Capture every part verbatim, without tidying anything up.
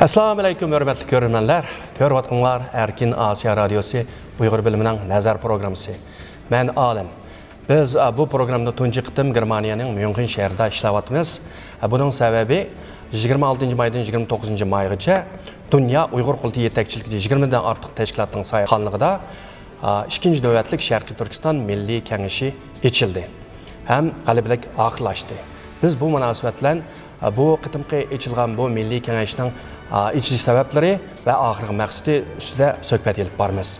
ئەسسالامۇ ئەلەيكۇم، ھۆرمەتلىك كۆرۈرمەنلەر. كۆرۈۋاتقىنىڭلار ئەركىن ئاسىيا رادىيوسى ئۇيغۇر بۆلۈمىنىڭ نەزەر پروگراممىسى. مەن ئالىم. بىز، ئا، بۇ پروگراممىدا تۇنجى قېتىم گېرمانىيەنىڭ ميۇنخېن شەھىرىدە ئىشلەۋاتىمىز. ئا، بۇنىڭ سەۋەبى، يىگىرمە ئالتىنچى مايدىن يىگىرمە توققۇزىنچى مايغىچە دۇنيا ئۇيغۇر قۇرۇلتىيى يېتەكچىلىكىدە يىگىرمىدىن ئارتۇق تەشكىلاتنىڭ ساھىبخانلىقىدا، ئا، ئىككىنچى نۆۋەتلىك شەرقىي تۈركىستان مىللىي كېڭىشى ئېچىلدى ھەم غەلىبىلىك ئاخىرلاشتى. بىز بۇ مۇناسىۋەت بىلەن، ئا، بۇ قېتىمقى ئېچىلغان بۇ مىللىي كېڭەشنىڭ، ئا، ئېچىلىش سەۋەبلىرى ۋە ئاخىرقى مەقسىتى ئۈستىدە سۆھبەت ئېلىپ بارىمىز.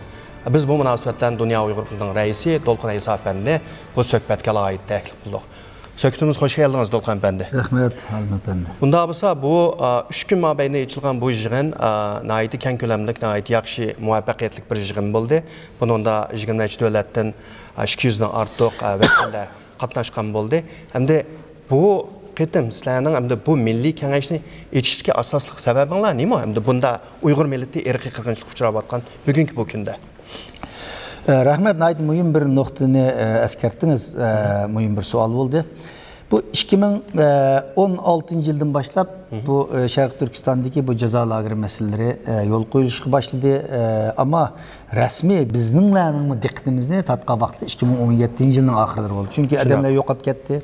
بىز بۇ مۇناسىۋەت بىلەن دۇنيا ئۇيغۇر قۇرۇلتىيىنىڭ رەئىسى دولقۇن ئەيسا ئەپەندىنى بۇ سۆھبەتكە ئالاھىدە تەكلىپ قىلدۇق. سۆھبىتىمىزگە خوش كەلدىڭىز، دولقۇن ئەپەندى. رەھمەت، ئالىم ئەپەندى. بۇنداق بولسا، بۇ، ئا، ئۈچ كۈن مابەينىدە ئېچىلغان بۇ يىغىن، ئا، ناھايىتى كەڭ كۆلەملىك، ناھايىتى ياخشى، مۇۋەپپەقىيەتلىك بىر يىغىن بولدى. بۇنىڭدا يىگىرمە نەچچە دۆلەتتىن، ئا، ئىككى يۈزدىن ئارتۇق، ئا، ۋەكىللەر قاتناشقان بولدى. ئەمدى بۇ قېتىم سىلەرنىڭ ئەمدى بۇ مىللىي كېڭەشنى ئېچىشتىكى ئاساسلىق سەۋەبىڭلار نېمە؟ ئەمدى بۇندا ئۇيغۇر مىللىتى ئىرقىي قىرغىنچىلىققا ئۇچراۋاتقان بۈگۈنكى بۇ كۈندە. ئە، رەھمەت، ناھايىتى مۇھىم بىر نۇقتىنى، ئە، ئەسكەرتتىڭىز. ئە، مۇھىم بىر سوئال بولدى. بۇ ئىككى مىڭ ئون ئالتىنچى يىلدىن باشلاپ بۇ، ئە، شەرقىي تۈركىستاندىكى بۇ جازا لاگېرى مەسىلىلىرى، ئە، يولغا قويۇلۇشقا باشلىدى. ئە، ئەمما رەسمىي بىزنىڭلەرنىڭمۇ دىققىتىمىزنى تارتقان ۋاقتى ئىككى مىڭ ئون يەتتىنچى يىلنىڭ ئاخىرلىرى بولدى. چۈنكى ئادەملەر يوقاپ كەتتى.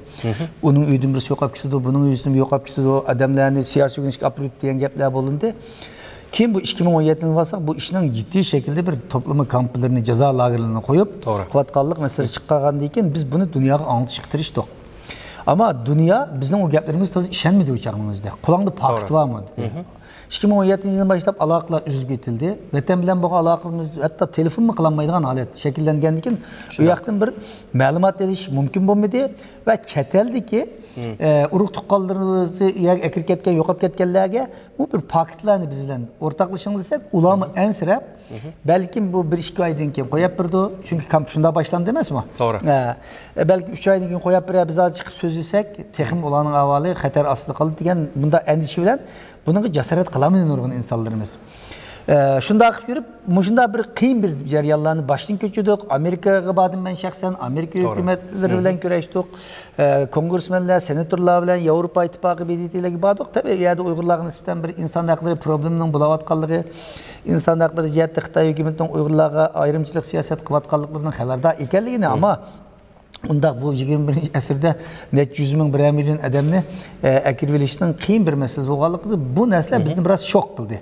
ئۇنىڭ ئۆيىدىن بىرسى يوقاپ كېتىدۇ، بۇنىڭ ئۆيىدىن يوقاپ كېتىدۇ، ئادەملەرنى سىياسىي ئۆگىنىشكە ئاپىرىۋېتىدۇ دېگەن گەپلەر بولۇندى. كېيىن بۇ ئىككى مىڭ ئون يەتتىنچى يىلغا بارساق، بۇ ئىشنىڭ جىددىي شەكىلدە بىر توپلىما كامپلىرىنى، جازا لاگېرلىرىنى قويۇپ، قىلىۋاتقانلىق مەسىلىسى چىققانغاندىن كېيىن، بىز بۇنى دۇنياغا ئاڭلىتىشقا تىرىشتۇق. ئەمما دۇنيا بىزنىڭ ئۇ گەپلىرىمىزگە تازا ئىشەنمىدى ئۇ چاغنىڭ ئۆزىدە. قۇلاڭدا پاكىت بارمۇ؟ دېدى. ئىككى مىڭ ئون يەتتىنچى يىلدىن باشلاپ ئالاقىلار ئۈزۈلۈپ كېتىلدى. ۋەتەن بىلەن بولغان ئالاقىمىز ھەتتا تېلېفونمۇ قىلالمايدىغان ھالەت شەكىللەنگەندىن كېيىن، ئۇ ياقتىن بىر مەلۇمات ئېلىش مۇمكىن بولمىدى ۋە چەت ئەلدىكى، ئە، ئۇرۇق تۇغقانلىرىمىزنى يا ئەكىرىپ كەتكەن، يوقاپ كەتكەنلەرگە بۇ بىر پاكىتلارنى بىز بىلەن ئورتاقلىشىڭ دېسەك، ئۇلارمۇ ئەنسىرەپ، بەلكىم بۇ بىر ئىككى ئايدىن كېيىن قويۇپ بېرىدۇ. چۈنكى كامپ شۇنداق باشلاندى ئەمەسمۇ؟ توغرا. ئە، بەلكى ئۈچ ئايدىن كېيىن قويۇپ بېرە، بىز ھازىر چىقىپ سۆزلىسەك، تېخىمۇ ئۇلارنىڭ ئەھۋالى خەتەر ئاستىدا قالىدۇ دېگەن بۇنداق ئەندىشە بىلەن بۇنىڭغا جاسارەت قىلالمىدى نۇرغۇن ئىنسانلىرىمىز. ئە، شۇنداق قىلىپ يۈرۈپ، مۇشۇنداق بىر قىيىن بىر جەريانلارنى باشتىن كەچۈردۇق. ئامېرىكىغا باردىم مەن شەخسەن، ئامېرىكا ھۆكۈمەتلىرى بىلەن كۆرۈشتۇق. ئە، كونگرېسمېنلەر، سېناتورلار بىلەن ياۋروپا ئىتتىپاقى بىدىتىلەرگە باردۇق. تەبىئىي، ئۇ يەردە ئۇيغۇرلارغا نىسبەتەن بىر ئىنسان ھەقلىرى پروبلېمىنىڭ بولۇۋاتقانلىقى، ئىنسان ھەقلىرى جەھەتتە خىتاي ھۆكۈمىتىنىڭ ئۇيغۇرلارغا ئايرىمچىلىق سىياسەت قىلىۋاتقانلىقلىرىنىڭ خەۋەردار ئىكەنلىكىنى، ئەمما ئۇنداق بۇ يىگىرمە بىرىنچى ئەسىردە نەچچە يۈز مىڭ، بىرەر مىليون ئادەمنى، ئە، ئەكىرىۋېلىشنىڭ قىيىن بىر مەسىلىسى بولغانلىقى، بۇ نەرسىلەر بىزنى بىراز شوك قىلدى.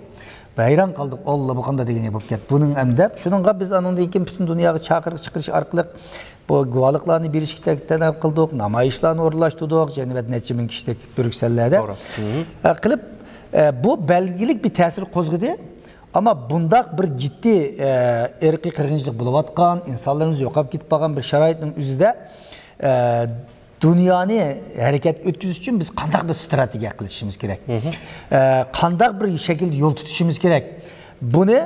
ۋە ھەيران قالدۇق، ئاللا، بۇ قانداق دېگەن گەپ بولۇپ كەتتى. بۇنىڭ ئەمدى شۇنىڭغا بىز ئانىڭدىن كېيىن پۈتۈن دۇنياغا چاقىرىق چىقىرىش ئارقىلىق بۇ گۇۋاھلىقلارنى بېرىشكە تەك-، تەلەپ قىلدۇق، نامايىشلارنى ئورۇنلاشتۇردۇق، جەمئىيەت نەچچە مىڭ كىشىلىك بريۇكسېللەردە. توغرا. ئە، قىلىپ، ئە، بۇ بەلگىلىك بىر تەسىر قوزغىدى. ئەمما بۇنداق بىر جىددىي، ئە، ئىرقىي قىرغىنچىلىق بولۇۋاتقان، ئىنسانلىرىمىز يوقاپ كېتىپ قالغان بىر شارائىتنىڭ ئۆزىدە، ئە، دۇنيانى ھەرىكەت ئۆتكۈزۈش ئۈچۈن بىز قانداق بىر ستراتېگىيە قىلىشىمىز كېرەك؟ ئە، قانداق بىر شەكىلدە يول تۇتۇشىمىز كېرەك؟ بۇنى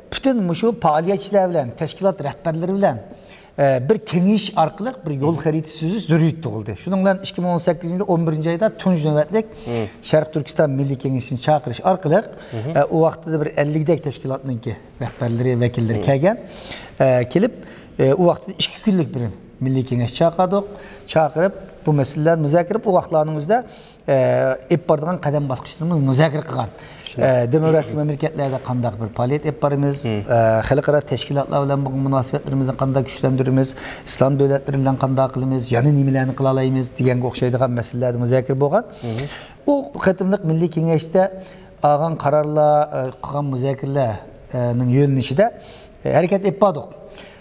پۈتۈن مۇشۇ پائالىيەتچىلەر بىلەن، تەشكىلات رەھبەرلىرى بىلەن، ئە، بىر كېڭىشىش ئارقىلىق بىر يول خەرىتىسى تۈزۈش زۆرۈرىيىتى تۇغۇلدى. شۇنىڭ بىلەن ئىككى مىڭ ئون سەككىزىنچى يىلدا ئون بىرىنچى ئايدا تۇنجى نۆۋەتلىك شەرقىي تۈركىستان مىللىي كېڭىشىنى چاقىرىش ئارقىلىق، ئە، ئۇ ۋاقىتتا بىر ئەللىكتەك تەشكىلاتنىڭكى رەھبەرلىرى، ۋەكىللىرى كەلگەن. ئە، كېلىپ، ئە، ئۇ ۋاقىتتا ئىككى كۈنلۈك بىر مىللىي كېڭەش چاقىردۇق. چاقىرىپ، بۇ مەسىلىلەرنى مۇزاكىرە قىلىپ، ئۇ ۋاقىتلارنىڭ ئۆزىدە، ئە، ئېلىپ بارىدىغان قەدەم باسقۇچلىرىمىزنى مۇزاكىرە قىلغان. ئە، دېموكراتىك مەملىكەتلەردە قانداق بىر پائالىيەت ئېلىپ بارىمىز، ئە، خەلقئارا تەشكىلاتلار بىلەن بولغان مۇناسىۋەتلىرىمىزنى قانداق كۈچلەندۈرىمىز، ئىسلام دۆلەتلىرى بىلەن قانداق قىلىمىز، يەنە نېمىلەرنى قىلالايمىز دېگەنگە ئوخشايدىغان مەسىلىلەردە مۇزاكىرە بولغان. ئۇ قېتىملىق مىللىي كېڭەشتە ئالغان قارارلار، ئە، قىلغان مۇزاكىرىلەرنىڭ يۆنىلىشىدە، ئە، ھەرىكەت ئېلىپ باردۇق.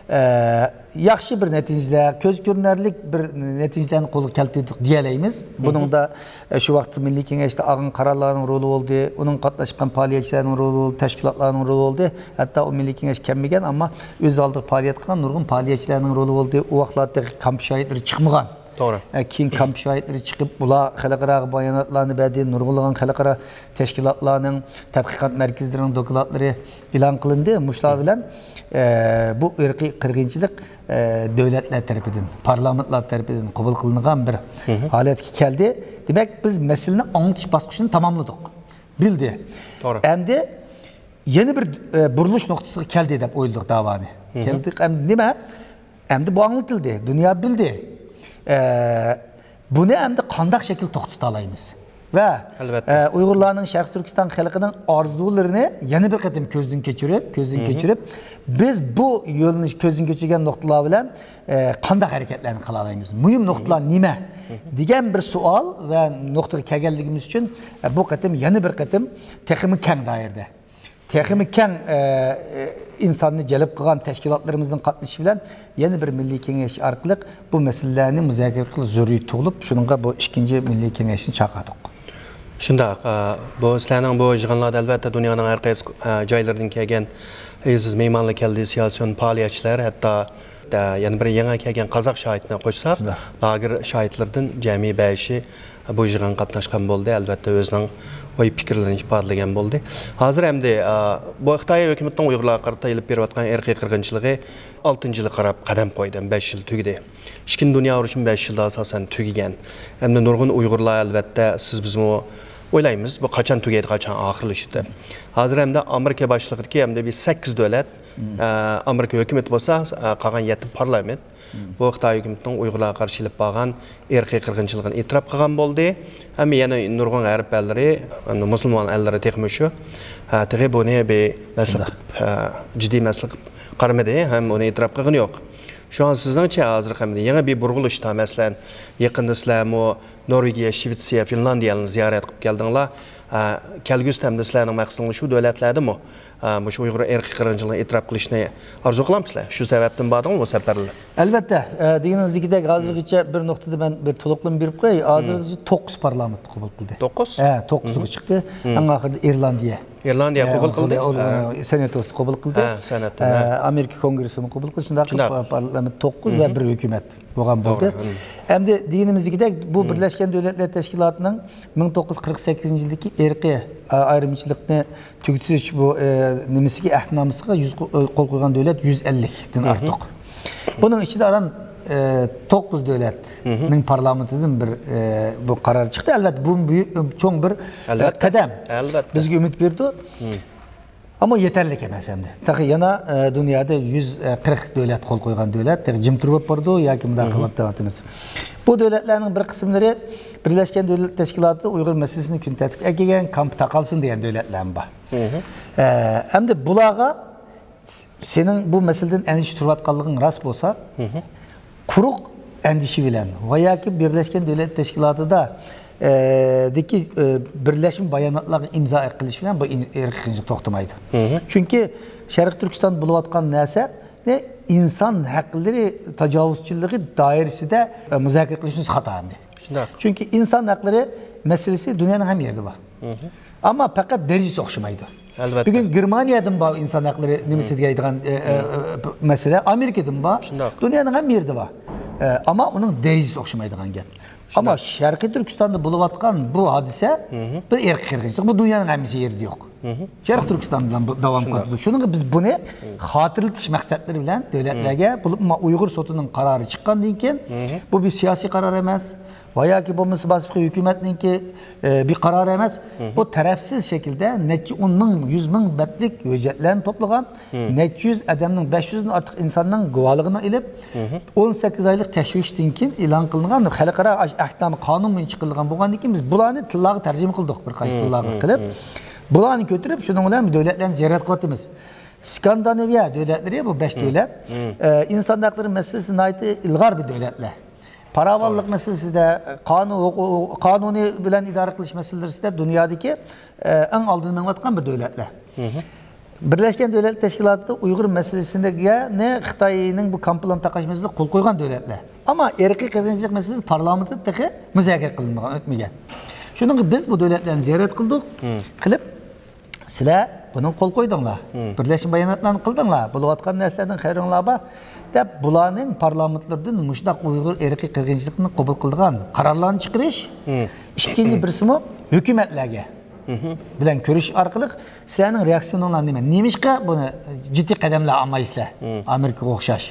ئە، ياخشى بىر نەتىجىلەر، كۆز كۆرۈنەرلىك بىر نەتىجىلەرنى قولغا كەلتۈردۇق دېيەلەيمىز. بۇنىڭدا، ئە، شۇ ۋاقىتتا مىللىي كېڭەشتە ئالغان قارارلارنىڭ رولى بولدى، ئۇنىڭغا قاتناشقان پائالىيەتچىلەرنىڭ رولى بولدى، تەشكىلاتلارنىڭ رولى بولدى. ھەتتا ئۇ مىللىي كېڭەش كەلمىگەن، ئەمما ئۆز ئالدىغا پائالىيەت قىلغان نۇرغۇن پائالىيەتچىلەرنىڭ رولى بولدى. ئۇ ۋاقىتلاردا تېخى كامپ شاھىتلىرى چىقمىغان. توغرا. ئە، كېيىن كامپ شاھىتلىرى چىقىپ، ئۇلار خەلقئاراغا باياناتلارنى بەردى، نۇرغۇنلىغان خەلقئارا تەشكىلاتلارنىڭ، تەتقىقات مەركەزلىرىنىڭ دوكلاتلىرى ئېلان قىلىندى. مۇشۇلار بىلەن، ئە، بۇ ئىرقىي قىرغىنچىلىق، ئە، دۆلەتلەر تەرىپىدىن، پارلامېنتلار تەرىپىدىن قوبۇل قىلىنغان بىر ھالەتكە كەلدى. دېمەك، بىز مەسىلىنى ئاڭلىتىش باسقۇچىنى تاماملىدۇق. بىلدى. توغرا. ئەمدى يەنە بىر، ئە، بۇرۇلۇش نۇقتىسىغا كەلدى دەپ ئويلىدۇق داۋانى. كەلدۇق. ئەمدى نېمە؟ ئەمدى بۇ ئاڭلىتىلدى، دۇنيا بىلدى. ئە، بۇنى ئەمدى قانداق شەكىل توختىتالايمىز؟ ۋە ئەلۋەتتە. ئە، ئۇيغۇرلارنىڭ شەرقىي تۈركىستان خەلقىنىڭ ئارزۇلىرىنى يەنە بىر قېتىم كۆزدىن كەچۈرۈپ، كۆزدىن كەچۈرۈپ، بىز بۇ يۆنىلىش، كۆزدىن كەچۈرگەن نۇقتىلار بىلەن، ئە، قانداق ھەرىكەتلەرنى قىلالايمىز؟ مۇھىم نۇقتىلار نېمە؟ دېگەن بىر سوئال ۋە نۇقتىغا كەلگەنلىكىمىز ئۈچۈن، ئە، بۇ قېتىم يەنە بىر قېتىم تېخىمۇ كەڭ دائىرىدە، تېخىمۇ كەڭ، ئە، ئە، ئىنساننى جەلپ قىلغان تەشكىلاتلىرىمىزنىڭ قاتنىشىشى بىلەن يەنە بىر مىللىي كېڭەش ئارقىلىق بۇ مەسىلىلەرنى مۇزاكىرە قىلىش زۆرۈرىيىتى تۇغۇلۇپ، شۇنىڭغا بۇ ئىككىنچى مىللىي كېڭەشنى چاقىردۇق. شۇنداق، ئە، بۇ سىلەرنىڭ بۇ يىغىنلاردا ئەلۋەتتە دۇنيانىڭ ھەر قايسى، ئە، جايلىرىدىن كەلگەن ئەزىز مېھمانلار كەلدى، سىياسىيون، پائالىيەتچىلەر، ھەتتا، ئە، يەنە بىر يېڭى كەلگەن قازاق شاھىتنى قوشسا، شۇنداق. لاگېر شاھىتلىرىدىن جەمئىي بەشى بۇ يىغىنغا قاتناشقان بولدى. ئەلۋەتتە ئۆزىنىڭ ئوي پىكىرلىرىنى ئىپادىلىگەن بولدى. ھازىر ئەمدى، ئە، بۇ خىتاي ھۆكۈمىتىنىڭ ئۇيغۇرلارغا قارىتا ئېلىپ بېرىۋاتقان ئىرقىي قىرغىنچىلىقى ئالتىنچى يىلغا قاراپ قەدەم قويدى. بەش يىل تۈگىدى. ئىككىنچى دۇنيا ئۇرۇشىمۇ بەش يىلدا ئاساسەن تۈگىگەن. ئەمدى نۇرغۇن ئۇيغۇرلار ئەلۋەتتە سىز بىزمۇ ئويلايمىز، بۇ قاچان تۈگەيدۇ، قاچان ئاخىرلىشىدۇ دەپ. ھازىر ئەمدى ئامېرىكا باشلىقىدىكى ئەمدى بىر سەككىز دۆلەت، ئە، ئامېرىكا ھۆكۈمىتى بولسا، ئە، قالغان يەتتە پارلامېنت، بۇ خىتاي ھۆكۈمىتىنىڭ ئۇيغۇرلارغا قارشى ئېلىپ بارغان ئىرقىي قىرغىنچىلىقىنى ئېتىراپ قىلغان بولدى. ھەم يەنە نۇرغۇن غەرب ئەللىرى، ھەم مۇسۇلمان ئەللىرى تېخىمۇ شۇ، ھە، تېخى بۇنى بىر مەسىلە قىلىپ، ھە، جىددىي مەسىلە قىلىپ قارىمىدى، ھەم ئۇنى ئېتىراپ قىلغىنى يوق. شۇڭا سىزنىڭچە ھازىرقى يېڭى بىر بۇرغۇلۇشتا، مەسىلەن، يېقىندا سىلەرمۇ نورۋېگىيە، شىۋېتسىيە، فىنلاندىيەنى زىيارەت قىلىپ كەلدىڭلار. ھە، كەلگۈسىدە ھەمدە سىلەرنىڭ مەقسىتىڭلار شۇ دۆلەتلەردىمۇ، ئە، مۇشۇ ئۇيغۇر ئىرقىي قىرغىنچىلىقىنى ئېتىراپ قىلىشنى ئارزۇ قىلامسىلەر؟ شۇ سەۋەبتىن باردىڭمۇ بۇ سەپەرلەر؟ ئەلۋەتتە، ئە، دېگىنىڭىزدىكىدەك، ھازىرغىچە بىر نۇقتىدا مەن بىر تولۇقلىما بېرىپ قوياي. ھازىرغىچە توققۇز پارلامېنت قوبۇل قىلدى. توققۇز؟ ھە، توققۇزغا چىقتى. ئەڭ ئاخىرىدا ئىرلاندىيە. ئىرلاندىيە ئە، قوبۇل قىلدى؟ ئە، سېناتوسى قوبۇل قىلدى. ھە، سېناتتا، ئە، ھە. ئامېرىكا كونگرېسسىمۇ قوبۇل قىلدى. شۇنداق قىلىپ شۇنداق. پارلامېنت توققۇز ۋە بىر ھۆكۈمەت بولغان بولدى. توغرا. ئەمدى دېگىنىمىزدىكىدەك، بۇ بىرلەشكەن دۆلەتلەر تەشكىلاتىنىڭ مىڭ توققۇز يۈز قىرىق سەككىزىنچى يىلدىكى ئىرقىي، ئە، ئايرىمچىلىقنى تۈگىتىش بۇ، ئە، نېمىسىگە، ئەھدىنامىسىغا يۈز قو-، قول قويغان دۆلەت يۈز ئەللىكتىن ئارتۇق. بۇنىڭ ئىچىدە ئاران، ئە، توققۇز دۆلەتنىڭ پارلامېنتىدىن بىر، ئە، بۇ قارار چىقتى. ئەلۋەتتە، بۇ بۈيۈك، چوڭ بىر، ئە، ئەلۋەتتە. قەدەم. ئەلۋەتتە. بىزگە ئۈمىد بېرىدۇ. ئەمما يېتەرلىك ئەمەس ئەمدى. تېخى يەنە، ئە، دۇنيادا يۈز قىرىق دۆلەت قول قويغان دۆلەت، تېخى جىم تۇرۇپ بارىدۇ ياكى مۇنداق قىلىۋاتىمىز. بۇ دۆلەتلەرنىڭ بىر قىسىملىرى بىرلەشكەن دۆلەت تەشكىلاتىدا ئۇيغۇر مەسىلىسىنى كۈن تەرتىپكە ئەكەلگەن، كامپا تاقالسۇن دېگەن دۆلەتلەرمۇ بار. ئە، ئەمدى بۇلارغا سېنىڭ بۇ مەسىلىدىن ئەندىشە تۇرۇۋاتقانلىقىڭ راست بولسا، قۇرۇق ئەندىشە بىلەن ۋە ياكى بىرلەشكەن دۆلەت تەشكىلاتىدا، ئە، دىكى، ئە، بىرلەشمە باياناتلارغا ئىمزا قىلىش بىلەن بۇ ئىن-، ئىرقىي قىرغىنچىلىق توختىمايدۇ. چۈنكى شەرقىي تۈركىستاندا بولۇۋاتقان نەرسىنى ئىنسان ھەقلىرى تاجاۋۇزچىلىقى دائىرىسىدە، ئە، مۇزاكىرە قىلىشىمىز خاتا ئەمدى. شۇنداق. چۈنكى ئىنسان ھەقلىرى مەسىلىسى دۇنيانىڭ ھەممە يېرىدە بار. ئەمما پەقەت دەرىجىسى ئوخشىمايدۇ. ئەلۋەتتە. بۈگۈن گېرمانىيەدىمۇ بار ئىنسان ھەقلىرى نېمىسى دەيدىغان، ئە، ئە، ئە، مەسىلە. ئامېرىكىدىمۇ بار. شۇنداق. دۇنيانىڭ ھەممە يېرىدە بار. ئە، ئەمما ئۇنىڭ دەرىجىسى ئوخشىمايدىغان گەپ. ئەمما شۇنداق. شەرقىي تۈركىستاندا بولۇۋاتقان بۇ ھادىسە بىر ئىرقىي قىرغىنچىلىق. بۇ دۇنيانىڭ ھەممىسى يېرىدە يوق. شەرقىي تۈركىستان بىلەن بۇ داۋام قىلىدۇ. شۇنىڭغا بىز بۇنى خاتىرىلىتىش مەقسەتلىرى بىلەن دۆلەتلەرگە، بولۇپمۇ ئۇيغۇر سوتىنىڭ قارارى چىققاندىن كېيىن، بۇ بىر سىياسىي قارار ئەمەس. ۋە ياكى بولمىسا باشقا ھۆكۈمەتنىڭكى، ئە، بىر قارارى ئەمەس. بۇ تەرەپسىز شەكىلدە نەچچە ئون مىڭ، يۈز مىڭ بەتلىك ھۆججەتلەرنى توپلىغان، نەچچە يۈز ئادەمنىڭ، بەش يۈزدىن ئارتۇق ئىنساننىڭ گۇۋاھلىقىنى ئېلىپ، ئون سەككىز ئايلىق تەكشۈرۈشتىن كېيىن ئېلان قىلىنغان خەلقئارا ئەھكام قانۇن بويىچە قىلىنغان بولغاندىن كېيىن، بىز بۇلارنى تىللارغا تەرجىمە قىلدۇق، بىر قانچە تىللارغا قىلىپ. بۇلارنى كۆتۈرۈپ، شۇنىڭ بىلەن دۆلەتلەرنى زىيارەت قىلىۋاتىمىز. ئىسكاندىناۋىيە دۆلەتلىرى، بۇ بەش دۆلەت، ئە، ئىنسان ھەقلىرى مەسىلىسى ناھايىتى ئىلغار بىر دۆلەتلەر. پاراۋانلىق مەسىلىسىدە، قانۇن، ھوقۇق، قانۇنى بىلەن ئىدارە قىلىش مەسىلىسىدە دۇنيادىكى، ئە، ئەڭ ئالدىدا مېڭىۋاتقان بىر دۆلەتلەر. بىرلەشكەن دۆلەتلەر تەشكىلاتىدا ئۇيغۇر مەسىلىسىنى خىتاينىڭ بۇ كامپلان تاقاش مەسىلىسىدە قول قويغان دۆلەتلەر. ئەمما ئىرقىي قىرغىنچىلىق مەسىلىسى پارلامېنتتا تېخى مۇزاكىرە قىلىنمىغان، ئۆتمىگەن. شۇنىڭغا بىز بۇ دۆلەتلەرنى زىيارەت قىلدۇق، قىلىپ، سىلەر بۇنىڭغا قول قويدۇڭلار. بىرلەشمە باياناتلارنى قىلدىڭلار. بولۇۋاتقان نەرسىلەردىن خەۋىرىڭلار بار، دەپ، بۇلارنىڭ پارلامېنتلىرىدىن مۇشۇنداق ئۇيغۇر ئىرقىي قىرغىنچىلىقىنى قوبۇل قىلىدىغان قارارلارنى چىقىرىش. ئىككىنچى بىرسىمۇ ھۆكۈمەتلەرگە بىلەن كۆرۈشۈش ئارقىلىق سىلەرنىڭ رېئاكسىيونىڭلار نېمە؟ نېمىشقا بۇنى جىددىي قەدەملەر ئالمايسىلەر؟ ئامېرىكىغا ئوخشاش.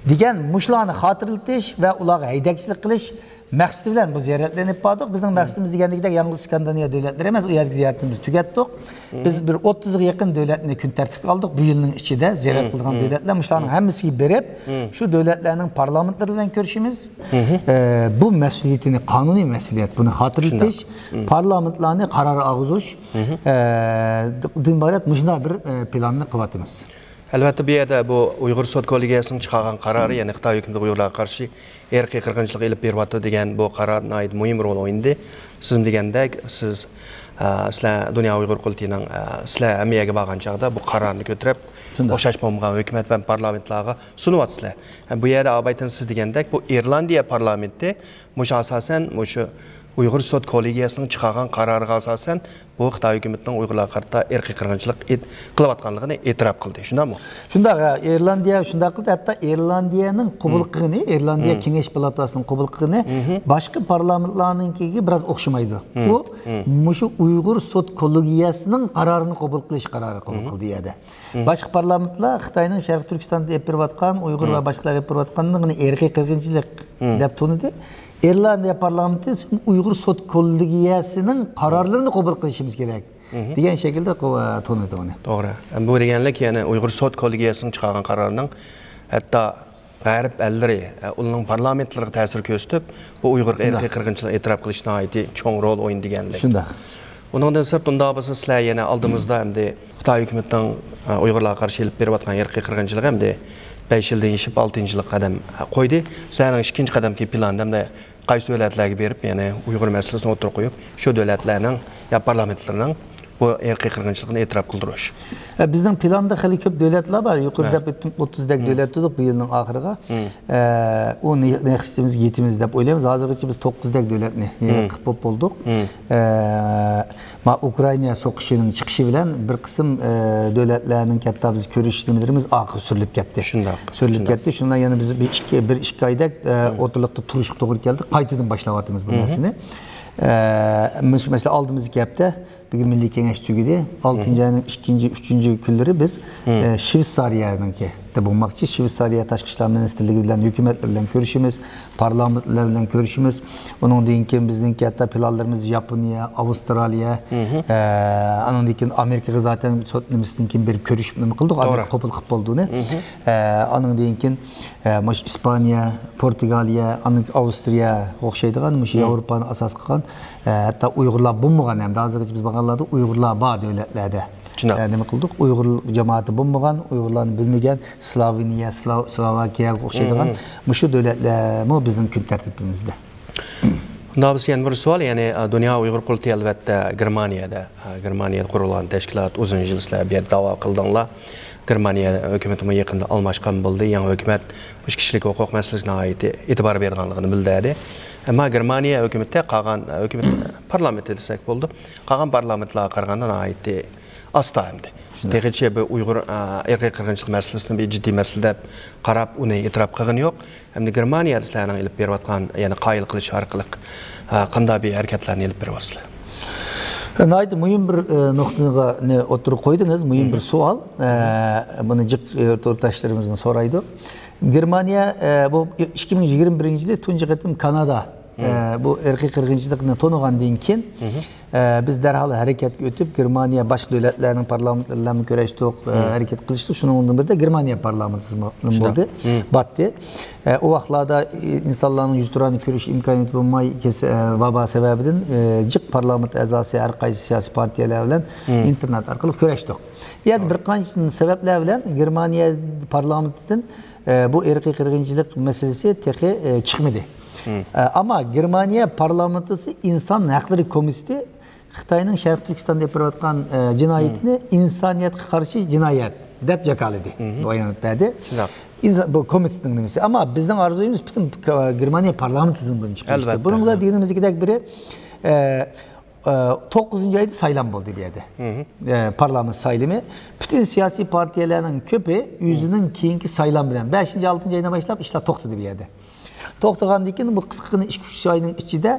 دېگەن مۇشۇلارنى خاتىرىلىتىش ۋە ئۇلارغا ھەيدەكچىلىك قىلىش مەقسىتى بىلەن بۇ زىيارەتلەرنى ئېلىپ باردۇق. بىزنىڭ مەقسىتىمىز دېگەندىكىدەك يالغۇز ئىسكاندىناۋىيە دۆلەتلىرى ئەمەس، ئۇ يەردىكى زىيارىتىمىزنى تۈگەتتۇق. بىز بىر ئوتتۇزغا يېقىن دۆلەتنى كۈن تەرتىپكە ئالدۇق. بۇ يىلنىڭ ئىچىدە زىيارەت قىلىدىغان دۆلەتلەر، مۇشۇلارنىڭ ھەممىسىگە بېرىپ، شۇ دۆلەتلەرنىڭ پارلامېنتلىرى بىلەن كۆرۈشىمىز. ئە، بۇ مەسئۇلىيىتىنى، قانۇنىي مەسئۇلىيەت، بۇنى خاتىرىلىتىش، پارلامېنتلارنى قارار ئالغۇزۇش، ئە، دىن ئىبارەت مۇشۇنداق بىر، ئە، پىلاننى قىلىۋاتىمىز. ئەلۋەتتە، بۇ يەردە بۇ ئۇيغۇر سوت كوللېگىيەسىنىڭ چىقارغان قارارى، يەنى خىتاي ھۆكۈمىتى ئۇيغۇرلارغا قارشى ئىرقىي قىرغىنچىلىق ئېلىپ بېرىۋاتىدۇ دېگەن بۇ قارار ناھايىتى مۇھىم رول ئوينىدى. سىزمۇ دېگەندەك، سىز، ئە، سىلەر دۇنيا ئۇيغۇر قۇرۇلتىيىنىڭ، ئە، سىلەر ھەممە يەرگە بارغان چاغدا بۇ قارارنى كۆتۈرۈپ، شۇنداق. ئوخشاش بولمىغان ھۆكۈمەت ۋە پارلامېنتلارغا سۇنۇۋاتىسىلەر. ئە، بۇ يەردە ئابايتىن سىز دېگەندەك، بۇ ئىرلاندىيە پارلامېنتى مۇشۇ ئاساسەن، مۇشۇ ئۇيغۇر سوت كوللېگىيەسىنىڭ چىقارغان قارارىغا ئاساسەن، بۇ خىتاي ھۆكۈمىتىنىڭ ئۇيغۇرلارغا قارىتا ئىرقىي قىرغىنچىلىق ئېت-، قىلىۋاتقانلىقىنى ئېتىراپ قىلدى، شۇنداقمۇ؟ شۇنداق، ھە، ئىرلاندىيە شۇنداق قىلدى، ھەتتا ئىرلاندىيەنىڭ قوبۇل قىلغىنى، ئىرلاندىيە كېڭەش پالاتاسىنىڭ قوبۇل قىلغىنى، باشقا پارلامېنتلارنىڭكىگە بىراز ئوخشىمايدۇ. ئۇ مۇشۇ ئۇيغۇر سوت كوللېگىيەسىنىڭ قارارىنى قوبۇل قىلىش قارارى قوبۇل قىلدى يەردە. باشقا پارلامېنتلار خىتاينىڭ شەرقىي تۈركىستاندا ئېلىپ بېرىۋاتقان، ئۇيغۇر ۋە باشقىلارغا ئېلىپ بېرىۋاتقانلىقىنى ئىرقىي قىرغىنچىلىق دەپ تونۇدى. ئىرلاندىيە پارلامېنتى ئۇيغۇر سوت كوللېگىيەسىنىڭ قارارلىرىنى قوبۇل قىلىشىمىز كېرەك دېگەن شەكىلدە قو-، تونۇدى ئۇنى. توغرا. بۇ دېگەنلىك، يەنى ئۇيغۇر سوت كوللېگىيەسىنىڭ چىقارغان قارارىنىڭ ھەتتا غەرب ئەللىرى، ئۇنىڭ پارلامېنتلىرىغا تەسىر كۆرسىتىپ، بۇ ئۇيغۇرغا ئىرقىي قىرغىنچىلىق ئېتىراپ قىلىش ناھايىتى چوڭ رول ئوينىدى دېگەنلىك. شۇنداق. ئۇنىڭدىن سىرت، ئۇنداق بولسا سىلەر يەنە ئالدىمىزدا ئەمدى خىتاي ھۆكۈمىتىنىڭ، ئە، ئۇيغۇرلارغا قارشى ئېلىپ بېرىۋاتقان ئىرقىي قىرغىنچىلىقى ئەمدى بەش يىلدىن ئېشىپ ئالتىنچى يىلغا قەدەم، ئە، قويدى. سىلەرنىڭ ئىككىنچى قەدەمكى پىلانىدا ئەمدى قايسى دۆلەتلەرگە بېرىپ، يەنى ئۇيغۇر مەسىلىسىنى ئوتتۇرىغا قويۇپ، شۇ دۆلەتلەرنىڭ يا پارلامېنتلىرىنىڭ بۇ ئىرقىي قىرغىنچىلىقنى ئېتىراپ قىلدۇرۇش. ئە، بىزنىڭ پىلاندا خېلى كۆپ دۆلەتلەر بار. يۇقىرىدا دەپ ئۆتتۈم، ئوتتۇز دەك دۆلەت دېدۇق بۇ يىلنىڭ ئاخىرىغا. ئە، ئۇ نى-، نەقىشىمىزگە يېتىمىز دەپ ئويلايمىز. ھازىرغىچە بىز توققۇز دەك دۆلەتنى يىغىپ بولۇپ بولدۇق. ئە، ما ئۇكرائىنا سوقۇشىنىڭ چىقىشى بىلەن بىر قىسىم، ئە، دۆلەتلەرنىڭ ھەتتا بىز كۆرۈش نېمىلىرىمىز ئارقىغا سۈرۈلۈپ كەتتى. شۇنداق. سۈرۈلۈپ كەتتى. شۇنىڭ بىلەن يەنە بىز بىر ئىككى، بىر ئىككى ئايدەك، ئە، ئوتتۇرىلىقتا تۇرۇشقا توغرا كەلدى. قايتىدىن باشلاۋاتىمىز بۇ نەرسىنى. ئە، مۇشۇ مەسىلە ئالدىمىزدىكى ھەپتە بۈگۈن مىللىي كېڭەش تۈگىدى. ئالتىنچى ئاينىڭ ئىككىنچى، ئۈچىنچى كۈنلىرى بىز، ئە، شۋېتسارىيەنىڭكىدە بولماقچى. شۋېتسارىيە تاشقى ئىشلار مىنىستىرلىكى بىلەن، ھۆكۈمەتلەر بىلەن كۆرۈشىمىز، پارلامېنتلار بىلەن كۆرۈشىمىز. ئۇنىڭدىن كېيىن بىزنىڭكى ھەتتا پىلانلىرىمىز ياپونىيە، ئاۋسترالىيە، ئە، ئانىڭدىن كېيىن ئامېرىكىغا زاتەن سوت نېمىسىدىن كېيىن بېرىپ كۆرۈشۈپ نېمە قىلدۇق. ئامېرىكا قوبۇل قىلىپ بولدى ئۇنى. ئە، ئانىڭدىن كېيىن، ئە، مۇشۇ ئىسپانىيە، پورتۇگالىيە، ئاندىن كېيىن ئاۋسترىيە ئوخشايدىغان مۇشۇ ياۋروپانى ئاساس قىلغان، ئە، ھەتتا ئۇيغۇرلار بولمىغان، ھەمدە ھازىرغىچە بىز بارغانلاردا ئۇيغۇرلار بار دۆلەتلەردە. شۇنداق. ئە، نېمە قىلدۇق؟ ئۇيغۇر جامائىتى بولمىغان، ئۇيغۇرلارنى بىلمىگەن، سلوۋېنىيە، سلو-، سلوۋاكىيەگە ئوخشايدىغان مۇشۇ دۆلەتلەرمۇ بىزنىڭ كۈن تەرتىپىمىزدە. ئۇنداق بولسا يەنە بىر سوئال، يەنى، ئە، دۇنيا ئۇيغۇر قۇرۇلتىيى ئەلۋەتتە گېرمانىيەدە، ئە، گېرمانىيەدە قۇرۇلغان تەشكىلات، ئۇزۇن يىل سىلەر بۇ يەردە داۋا قىلدىڭلار. گېرمانىيە ھۆكۈمىتىمۇ يېقىندا ئالماشقان بولدى. يېڭى ھۆكۈمەت مۇشۇ كىشىلىك ھوقۇق مەسىلىسىگە ناھايىتى ئېتىبار بېرىدىغانلىقىنى بىلدۈردى. ئەمما گېرمانىيە ھۆكۈمىتى قالغان، ھۆكۈمەت، پارلامېنتى دېسەك بولىدۇ، قالغان پارلامېنتلارغا قارىغاندا ناھايىتى ئاستا ئەمدى. شۇنداق. تېخىچە بۇ ئۇيغۇر، ئا، ئىرقىي قىرغىنچىلىق مەسىلىسىنى بىر جىددىي مەسىلە دەپ قاراپ، ئۇنى ئېتىراپ قىلغىنى يوق. ئەمدى گېرمانىيەدە سىلەرنىڭ ئېلىپ بېرىۋاتقان، يەنى قايىل قىلىش ئارقىلىق، ئا، قانداق بىر ھەرىكەتلەرنى ئېلىپ بېرىۋاتىسىلەر؟ ناھايىتى مۇھىم بىر، ئە، نۇقتىنى ئوتتۇرىغا قويدىڭىز، مۇھىم بىر سوئال. ئە، بۇنى جىق، ئە، تورداشلىرىمىزمۇ سورايدۇ. گېرمانىيە، ئە، بۇ ئىككى مىڭ يىگىرمە بىرىنچى يىلى تۇنجى قېتىم كانادا، ئە، بۇ ئىرقىي قىرغىنچىلىقنى تونۇغاندىن كېيىن، ئە، بىز دەرھال ھەرىكەتكە ئۆتۈپ، گېرمانىيە باشقا دۆلەتلەرنىڭ پارلامېنتلىرى بىلەن كۆرۈشتۇق، ئە، ھەرىكەت قىلىشتۇق. شۇنىڭ بىردە گېرمانىيە پارلامېنتىمۇ بولدى، باتتى. ئە، ئۇ ۋاقىتلاردا، ئى، ئىنسانلارنىڭ يۈز تۇرانى كۆرۈش ئىمكانىيىتى بولماي، كېسە-، ئە، ۋابا سەۋەبىدىن، ئە، جىق پارلامېنت ئەزاسى ھەر قايسى سىياسىي پارتىيەلەر بىلەن ئىنتېرنېت ئارقىلىق كۆرۈشتۇق. بۇ يەردە بىر قانچە سەۋەبلەر بىلەن گېرمانىيە پارلامېنتىدىن، ئە، بۇ ئىرقىي قىرغىنچىلىق مەسىلىسى تېخى، ئە، چىقمىدى. ئە، ئەمما گېرمانىيە پارلامېنتىسى ئىنسان ھەقلىرى كومىتېتى خىتاينىڭ شەرقىي تۈركىستاندا ئېلىپ بېرىۋاتقان، ئە، جىنايىتىنى ئىنسانىيەتكە قارشى جىنايەت دەپ جاكارلىدى، بايانات بەردى. شۇنداق. ئىنسان، بۇ كومىتېتنىڭ نېمىسى. ئەمما بىزنىڭ ئارزۇيىمىز پۈتۈن، ئە، گېرمانىيە پارلامېنتىدىن بۇنى چىقىرىشتى. ئەلۋەتتە. بۇنىڭ بىلەن دېگىنىمىزدەك بىرى، ئە، ئە، توققۇزىنچى ئايدا سايلام بولدى بۇ يەردە. ئە، پارلامېنت سايلىمى. پۈتۈن سىياسىي پارتىيەلەرنىڭ كۆپى ئۆزىنىڭ كېيىنكى سايلام بىلەن، بەشىنچى، ئالتىنچى ئايدىن باشلاپ ئىشلار توختىدى بۇ يەردە. توختىغاندىن كېيىن بۇ قىسقىغىنە ئىككى ئۈچ ئاينىڭ ئىچىدە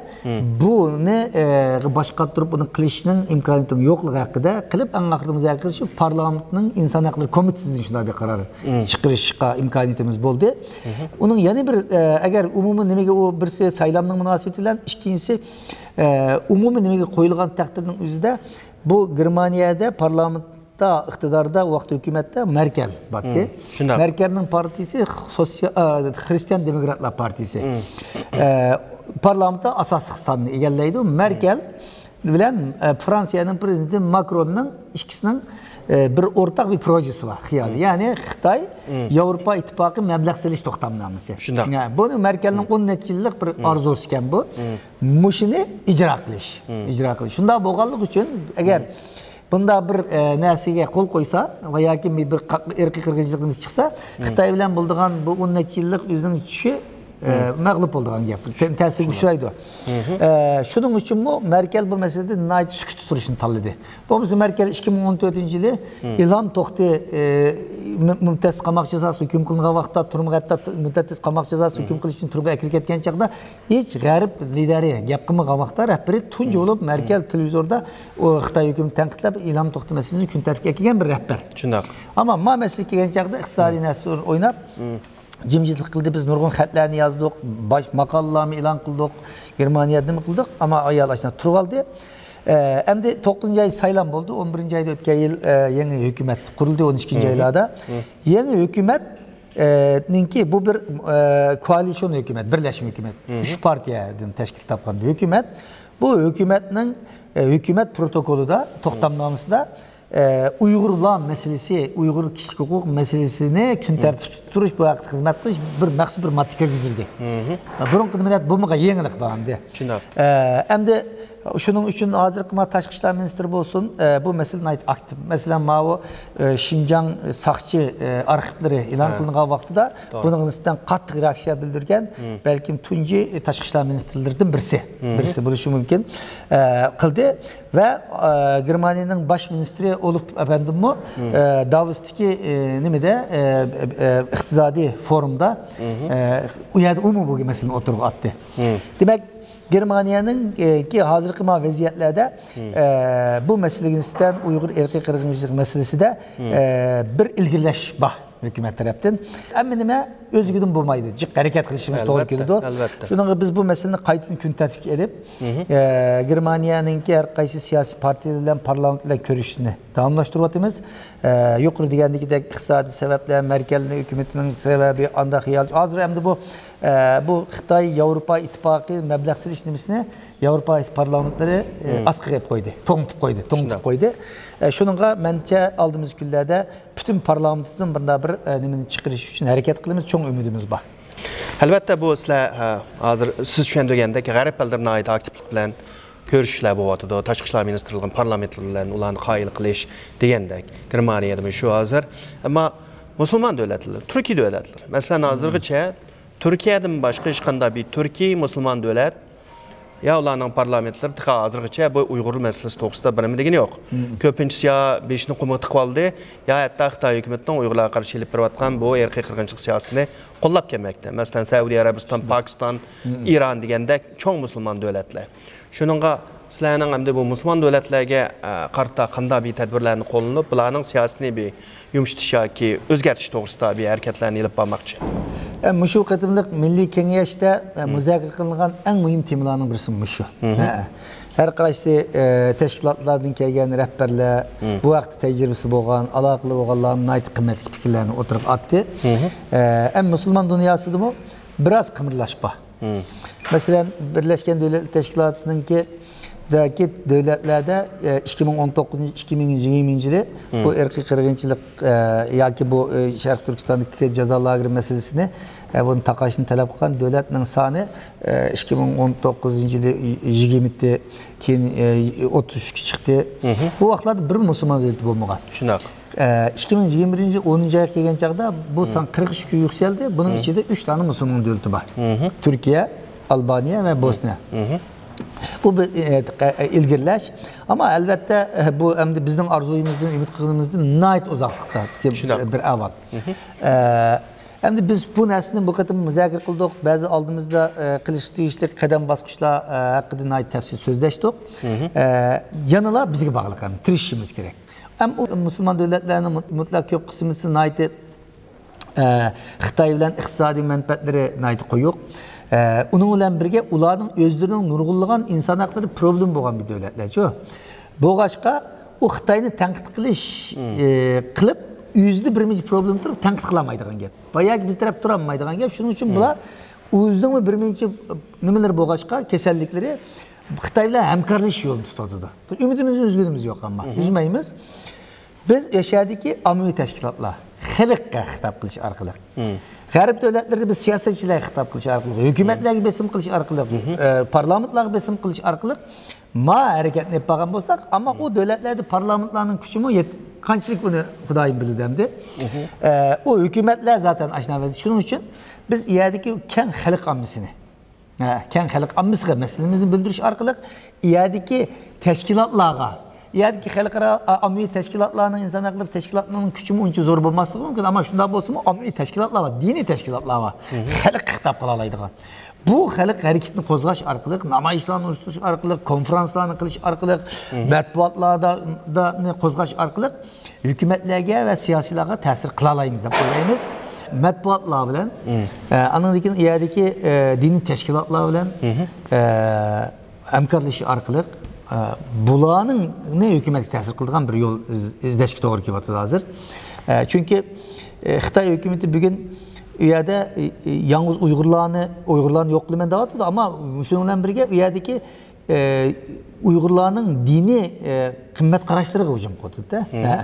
بۇنى، ئە، باشقارتتۇرۇپ، بۇنى قىلىشنىڭ ئىمكانىيىتىنىڭ يوقلۇقى ھەققىدە قىلىپ، ئەڭ ئاخىرىدا مۇزاكىرە قىلىشىپ، پارلامېنتنىڭ ئىنسان ھەقلىرى كومىتېتىدىن شۇنداق بىر قارار چىقىرىشقا ئىمكانىيىتىمىز بولدى. ئۇنىڭ يەنە بىر، ئە، ئەگەر ئومۇمىي نېمىگە، ئۇ بىرسى سايلامنىڭ مۇناسىۋىتى بىلەن، ئىككىنچىسى، ئە، ئومۇمىي نېمىگە قويۇلغان تەقدىرنىڭ ئۆزىدە بۇ گېرمانىيەدە پارلامېنت تا ئىقتىداردا ۋاقىت ھۆكۈمەتتە مەركەل بارتى. شۇنداق. مەركەلنىڭ پارتىيىسى سوتسىيا-، ئا، خرىستىيان دېموكراتلار پارتىيىسى. ئە، پارلامېنتتا ئاساسلىق ساننى ئىگىلەيدۇ. مەركەل بىلەن، ئە، فرانسىيەنىڭ پرېزىدېنتى ماكروننىڭ ئىككىسىنىڭ، ئە، بىر ئورتاق بىر پروژېسى بار، خىيالى. يەنى خىتاي، ياۋروپا ئىتتىپاقى مەبلەغ سېلىش توختامنامىسى. شۇنداق. يا، بۇنى مەركەلنىڭ ئون نەچچە يىللىق بىر ئارزۇسى ئىكەن بۇ. مۇشۇنى ئىجرا قىلىش. ئىجرا قىلىش. شۇنداق بولغانلىقى ئۈچۈن، ئەگەر بۇنداق بىر، ئە، نەرسىگە قول قويسا ۋە ياكى بىر قا-، ئىرقىي قىرغىنچىلىقىمىز چىقسا، خىتاي بىلەن بولىدىغان بۇ ئون نەچچە يىللىق ئۆزىنىڭ چۈشى، ئە، مەغلۇپ بولىدىغان گەپ. تە-، تەسىرگە ئۇچرايدۇ. ئە، شۇنىڭ ئۈچۈنمۇ مەركەل بۇ مەسىلىدە ناھايىتى سۈكۈتتە تۇرۇشنى تاللىدى. بولمىسا مەركەل ئىككى مىڭ ئون تۆتىنچى يىلى ئىلھام توختى، ئە، مۇ-، مۇددەتسىز قاماق جازاسى ھۆكۈم قىلىنغان ۋاقىتتا تۈرمىگە ھەتتا مۇددەتسىز قاماق جازاسى ھۆكۈم قىلىشتىن تۈرمىگە ئەكىرىپ كەتكەن چاغدا ھېچ غەرب لىدەرى گەپ قىلمىغان ۋاقىتتا، رەھبىرى تۇنجى بولۇپ مەركەل تېلېۋىزوردا ئۇ خىتاي ھۆكۈمىتىنى تەنقىدلەپ، ئىلھام توختى مەسىلىسىنى كۈن تەرتىپكە ئەكەلگەن بىر رەھبەر. شۇنداق. ئەمما ما مەسىلىگە كەلگەن چاغدا ئىقتىسادىي نەرسە ئويناپ، جىمجىتلىق قىلدى، بىز نۇرغۇن خەتلەرنى يازدۇق، باش ماقالىلارنى ئېلان قىلدۇق، گېرمانىيەدە نېمە قىلدۇق، ئەمما ئايال ئاشۇنداق تۇرۇۋالدى. ئە، ئەمدى توققۇزىنچى ئاي سايلام بولدى، ئون بىرىنچى ئايدا ئۆتكەن يىل، ئە، يېڭى ھۆكۈمەت قۇرۇلدى، ئون ئىككىنچى ئايلاردا. يېڭى ھۆكۈمەت ئە، نىڭكى بۇ بىر، ئە، كوئالىتسىيون ھۆكۈمەت، بىرلەشمە ھۆكۈمەت. ئۈچ پارتىيەدىن تەشكىل تاپقان بىر ھۆكۈمەت. بۇ ھۆكۈمەتنىڭ، ئە، ھۆكۈمەت پروتوكولىدا، توختامنامىسىدا، ئە، ئۇيغۇرلار مەسىلىسى، ئۇيغۇر كىشىلىك ھوقۇق مەسىلىسىنى كۈن تەرتىپتە تۇرۇش، بۇ ھەقتە خىزمەت قىلىش بىر مەخسۇس بىر ماددا كىرگۈزۈلدى. بۇرۇنقىدىن مىللەت بولمىغان يېڭىلىق بار ئەمدى. شۇنداق. ئە، ئەمدى شۇنىڭ ئۈچۈن ھازىرقى ما تاشقى ئىشلار مىنىستىرى بولسۇن، ئە، بۇ مەسىلە ناھايىتى ئاكتىپ. مەسىلەن، ماۋۇ، ئە، شىنجاڭ ساقچى، ئە، ئارخىپلىرى ئېلان قىلىنغان ۋاقتىدا بۇنىڭغا نىسبەتەن قاتتىق رېئاكسىيە بىلدۈرگەن، بەلكىم تۇنجى، ئە، تاشقى ئىشلار مىنىستىرلىرىدىن بىرسى، بىرسى بولۇشى مۇمكىن، ئە، قىلدى. ۋە، ئە، گېرمانىيەنىڭ باش مىنىستىرى ئولوف ئەپەندىممۇ، ئە، داۋوستىكى، ئە، نېمىدە، ئە، ئە، ئىقتىسادىي فورۇمدا، ئە، ئۇ يەردە ئۇمۇ بۇ مەسىلىنى ئوتتۇرىغا ئاتتى. دېمەك، گېرمانىيەنىڭ، ئە، كى ھازىرقى ما ۋەزىيەتلەردە، ئە، بۇ مەسىلىگە نىسبەتەن ئۇيغۇر ئىرقىي قىرغىنچىلىق مەسىلىسىدە، ئە، بىر ئىلگىرىلەش بار ھۆكۈمەت تەرەپتىن. ھەممە نېمە ئۆزلۈكىدىن بولمايدۇ. جىق ھەرىكەت قىلىشىمىز توغرا كېلىدۇ. ئەلۋەتتە. شۇنىڭغا بىز بۇ مەسىلىنى قايتىدىن كۈن تەرتىپكە ئېلىپ، ئە، گېرمانىيەنىڭكى ھەر قايسى سىياسىي پارتىيەلەر بىلەن پارلامېنت بىلەن كۆرۈشۈشنى داۋاملاشتۇرۇۋاتىمىز. ئە، يۇقىرى دېگەندىكىدەك ئىقتىسادىي سەۋەبلەر، مەركەزنىڭ ھۆكۈمىتىنىڭ سەۋەبى، ئانداق خىيال. ھازىر ئەمدى بۇ، ئە، بۇ خىتاي ياۋروپا ئىتتىپاقى مەبلەغ سېلىش نېمىسىنى ياۋروپا پارلامېنتلىرى، ئە، ئاسقىغا قويدى، توڭتۇپ قويدى، توڭتۇپ قويدى. ئە، شۇنىڭغا مەنچە ئالدىمىزدىكى كۈنلەردە پۈتۈن پارلامېنتتىن بۇنداق بىر، ئە، نېمىنى چىقىرىش ئۈچۈن ھەرىكەت قىلىمىز، چوڭ ئۈمىدىمىز بار. ئەلۋەتتە، بۇ سىلەر، ھە، ھازىر سىز چۈشەندۈرگەندەك، غەرب ئەللىرى ناھايىتى ئاكتىپلىق بىلەن كۆرۈشۈشلەر بولۇۋاتىدۇ، تاشقى ئىشلار مىنىستىرلىقىنىڭ پارلامېنتلىرى بىلەن ئۇلارنى قايىل قىلىش دېگەندەك. گېرمانىيەدىمۇ شۇ ھازىر. ئەمما مۇسۇلمان دۆلەتلەر، تۈركىي دۆلەتلەر، مەسىلەن، ھازىرغىچە تۈركىيەدىن باشقا ھېچقانداق بىر تۈركىي مۇسۇلمان دۆلەت يا ئۇلارنىڭ پارلامېنتلىرى تېخى ھازىرغىچە بۇ ئۇيغۇر مەسىلىسى توغرىسىدا بىر نېمە دېگىنى يوق. كۆپىنچىسى يا بېشىنى قۇمغا تىقىۋالدى، يا ھەتتا خىتاي ھۆكۈمىتىنىڭ ئۇيغۇرلارغا قارشى ئېلىپ بېرىۋاتقان بۇ ئىرقىي قىرغىنچىلىق سىياسىتىنى قوللاپ كەلمەكتە. مەسىلەن، سەئۇدى ئەرەبىستان، پاكىستان، ئىران دېگەندەك چوڭ مۇسۇلمان دۆلەتلەر. شۇنىڭغا سىلەرنىڭ ئەمدى بۇ مۇسۇلمان دۆلەتلەرگە، ئە، قارىتا قانداق بىر تەدبىرلەرنى قوللىنىپ، بۇلارنىڭ سىياسىتىنى بىر يۇمشىتىش ياكى ئۆزگەرتىش توغرىسىدا بىر ھەرىكەتلەرنى ئېلىپ بارماقچى؟ ئە، مۇشۇ قېتىملىق مىللىي كېڭەشتە، ئە، مۇزاكىرە قىلىنغان ئەڭ مۇھىم تېمىلارنىڭ بىرسى مۇشۇ. ھە. ھەر قايسى، ئە، تەشكىلاتلاردىن كەلگەن رەھبەرلەر، بۇ ھەقتە تەجرىبىسى بولغان، ئالاقىلىرى بولغانلار ناھايىتى قىممەتلىك پىكىرلەرنى ئوتتۇرىغا ئاتتى. ئە، ئەمما مۇسۇلمان دۇنياسىدىمۇ بىراز قىمىرلاش بار. مەسىلەن، بىرلەشكەن دۆلەتلەر تەشكىلاتىنىڭكى دەكى دۆلەتلەردە، ئە، ئىككى مىڭ ئون توققۇزىنچى، ئىككى مىڭ يىگىرمىنچى يىلى بۇ ئىرقىي قىرغىنچىلىق، ئە، ياكى بۇ، ئە، شەرقىي تۈركىستاندىكى جازا لاگېرى مەسىلىسىنى، ئە، بۇنى تاقاشنى تەلەپ قىلغان دۆلەتنىڭ سانى، ئە، ئىككى مىڭ ئون توققۇزىنچى يىلى يىگىرمە، كېيىن، ئە، ئوتتۇز ئۈچكە چىقتى. بۇ ۋاقىتلاردا بىر مۇسۇلمان دۆلىتى بولمىغان. شۇنداق. ئىككى مىڭ يىگىرمە بىرىنچى ئونىنچى ئايغا كەلگەن چاغدا بۇ سان قىرىق ئۈچكە يۈكسەلدى. بۇنىڭ ئىچىدە ئۈچ دانە مۇسۇلمان دۆلىتى بار. تۈركىيە، ئالبانىيە ۋە بوسنىيە. بۇ بىر، ئە، ئە، ئىلگىرىلەش. ئەمما ئەلۋەتتە، ئە، بۇ ئەمدى بىزنىڭ ئارزۇيىمىزدىن، ئۈمىد قىلغىنىمىزدىن ناھايىتى ئۇزاقلىقتا بىر ئەھۋال. ئە، ئەمدى بىز بۇ نەرسىنى بۇ قېتىم مۇزاكىرە قىلدۇق. بەزى ئالدىمىزدا، ئە، قىلىشقا تېگىشلىك قەدەم باسقۇچلار، ئە، ھەققىدە ناھايىتى تەپسىلىي سۆزلەشتۇق. ئە، يەنىلا بىزگە باغلىق، ھەم تىرىشىشىمىز كېرەك. ھەم ئۇ مۇسۇلمان دۆلەتلەرنىڭ مۇت-، مۇتلەق كۆپ قىسمىسى ناھايىتى، ئە، خىتاي بىلەن ئىقتىسادىي مەنپەئەتلىرى ناھايىتى قويۇق. ئە، ئۇنىڭ بىلەن بىرگە ئۇلارنىڭ ئۆزلىرىنىڭ نۇرغۇنلىغان ئىنسان ھەقلىرى پروبلېما بولغان بىر دۆلەتلەرچۇ. بولغاچقا، ئۇ خىتاينى تەنقىد قىلىش، ئە، قىلىپ، ئۆزىدە بىر نەچچە پروبلېما تۇرۇپ، تەنقىد قىلالمايدىغان گەپ. باياقى بىز تەرەپ تۇرالمايدىغان گەپ. شۇنىڭ ئۈچۈن بۇلار ئۆزىنىڭمۇ بىر نەچچە نېمىلىرى بولغاچقا، كېسەللىكلىرى خىتاي بىلەن ھەمكارلىشىش يولىنى تۇتۇۋاتىدۇ. ئۈمىدىمىزنى ئۈزگىنىمىز يوق، ئەمما ئۈزمەيمىز. بىز ئەشەدىكى ئاممىۋى تەشكىلاتلار، خەلققە خىتاب قىلىش ئارقىلىق، غەرب دۆلەتلىرىدە بىز سىياسەتچىلەرگە خىتاب قىلىش ئارقىلىق، ھۆكۈمەتلەرگە بېسىم قىلىش ئارقىلىق، ئە، پارلامېنتلارغا بېسىم قىلىش ئارقىلىق ما ھەرىكەتنى ئېلىپ بارغان بولساق، ئەمما ئۇ دۆلەتلەردە پارلامېنتلارنىڭ كۈچىمۇ يەت-، قانچىلىك ئۇنى خۇدايىم بىلىدۇ ئەمدى. ئە، ئۇ ھۆكۈمەتلەر زاتەن ئاشۇنداق ۋەزىيەت. شۇنىڭ ئۈچۈن بىز ئۇ يەردىكى كەڭ خەلق ئاممىسىنى، ھە، كەڭ خەلق ئاممىسىغا مەسىلىمىزنى بىلدۈرۈش ئارقىلىق، ئۇ يەردىكى تەشكىلاتلارغا، ئۇ يەردىكى خەلقئارا ئا-، ئاممىۋى تەشكىلاتلارنىڭ، ئىنسان ھەقلىرى تەشكىلاتلىرىنىڭ كۈچىمۇ ئۇنچە زور بولماسلىقى مۇمكىن، ئەمما شۇنداق بولسىمۇ ئاممىۋى تەشكىلاتلار بار، دىنىي تەشكىلاتلار بار، خەلققە خىتاب قىلالايدىغان. بۇ خەلق ھەرىكىتىنى قوزغاش ئارقىلىق، نامايىشلارنى ئۇيۇشتۇرۇش ئارقىلىق، كونفرانسلارنى قىلىش ئارقىلىق، مەتبۇئاتلاردا، دا، نى قوزغاش ئارقىلىق ھۆكۈمەتلەرگە ۋە سىياسىيلارغا تەسىر قىلالايمىز دەپ ئويلايمىز. مەتبۇئاتلار بىلەن، ئە، ئاندىن كېيىن ئۇ يەردىكى، ئە، دىنىي تەشكىلاتلار بىلەن، ئە، ھەمكارلىشىش ئارقىلىق، ئە، بۇلارنىڭ ھۆكۈمەتكە تەسىر قىلىدىغان بىر يول ئىز-، ئىزدەشكە توغرا كېلىۋاتىدۇ ھازىر. ئە، چۈنكى، ئە، خىتاي ھۆكۈمىتى بۈگۈن ئۇ يەردە، ئە، ئە، يالغۇز ئۇيغۇرلارنى، ئۇيغۇرلارنى يوقلىمەن دەۋاتىدۇ، ئەمما شۇنىڭ بىلەن بىرگە ئۇ يەردىكى ئە، ئۇيغۇرلارنىڭ دىنىي، ئە، قىممەت قاراشلىرىغا ھۇجۇم قىلىۋاتىدۇ-دە. ھە.